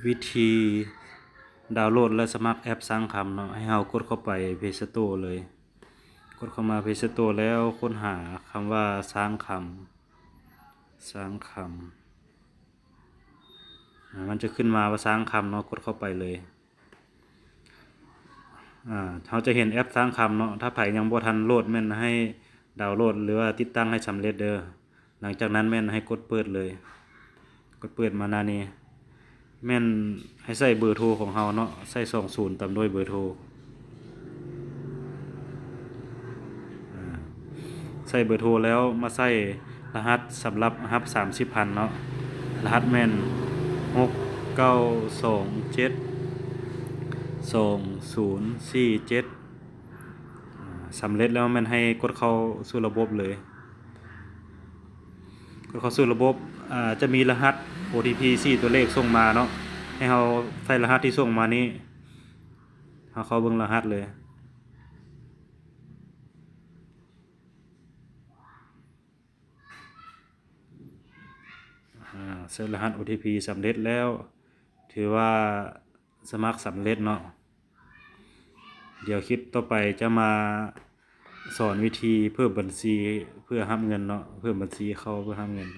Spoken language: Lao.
ວິທີດາວໂຫຼດ ແລະ ສະໝັກແອັບຊ້າງຄຳເນາະ, ໃຫ້ເຮົາກົດເຂົ້າໄປ Play Store ເລີຍ. ກົດເຂົ້າມາ Play Store ແລ້ວຄົ້ນຫາຄຳວ່າຊ້າງຄຳ, ຊ້າງຄຳ. ອາ ມັນຈະຂຶ້ນມາວ່າຊ້າງຄຳເນາະ, ກົດເຂົ້າໄປເລີຍ. ອາ ເຮົາຈະເຫັນແອັບຊ້າງຄຳເນາະ. ຖ້າໃຜຍັງບໍ່ທັນໂຫຼດ ແມ່ນໃຫ້ດາວໂຫຼດ ຫຼືວ່າຕິດຕັ້ງໃຫ້ສຳເລັດເດີ້. ຫຼັງຈາກນັ້ນແມ່ນໃຫ້ກົດເປີດເລີຍ. ກົດເປີດມາໜ້ານີ້ ແມ່ນໃຫ້ໃສ່ເບີໂທຂອງເຮົາເນາະ, ໃສ່ສອງສູນຕາມດ້ວຍເບີໂທ. ອາ ໃສ່ເບີໂທແລ້ວມາໃສ່ລະຫັດສຳລັບຮັບສາມສິບພັນເນາະ. ລະຫັດແມ່ນ ຫົກເກົ້າສອງເຈັດສອງສູນສີ່ເຈັດ. ອາ ສຳເລັດແລ້ວແມ່ນໃຫ້ກົດເຂົ້າສູ່ລະບົບເລີຍ. ກົດເຂົ້າສູ່ລະບົບ ອາ ຈະມີລະຫັດ ໂອທີພີ ສີ່ຕົວເລກສົ່ງມາເນາະ, ໃຫ້ເຮົາໃສ່ລະຫັດທີ່ສົ່ງມານີ້. ເຮົາເຂົ້າເບິ່ງລະຫັດເລີຍ. ອາ ໃສ່ລະຫັດ ໂອທີພີ ສຳເລັດແລ້ວ ຖືວ່າສະໝັກສຳເລັດເນາະ. ດຽວຄລິບຕໍ່ໄປຈະມາສອນວິທີເພີ່ມບັນຊີເພື່ອຮັບເງິນເນາະ, ເພີ່ມບັນຊີເຂົ້າເພື່ອຮັບເງິນ.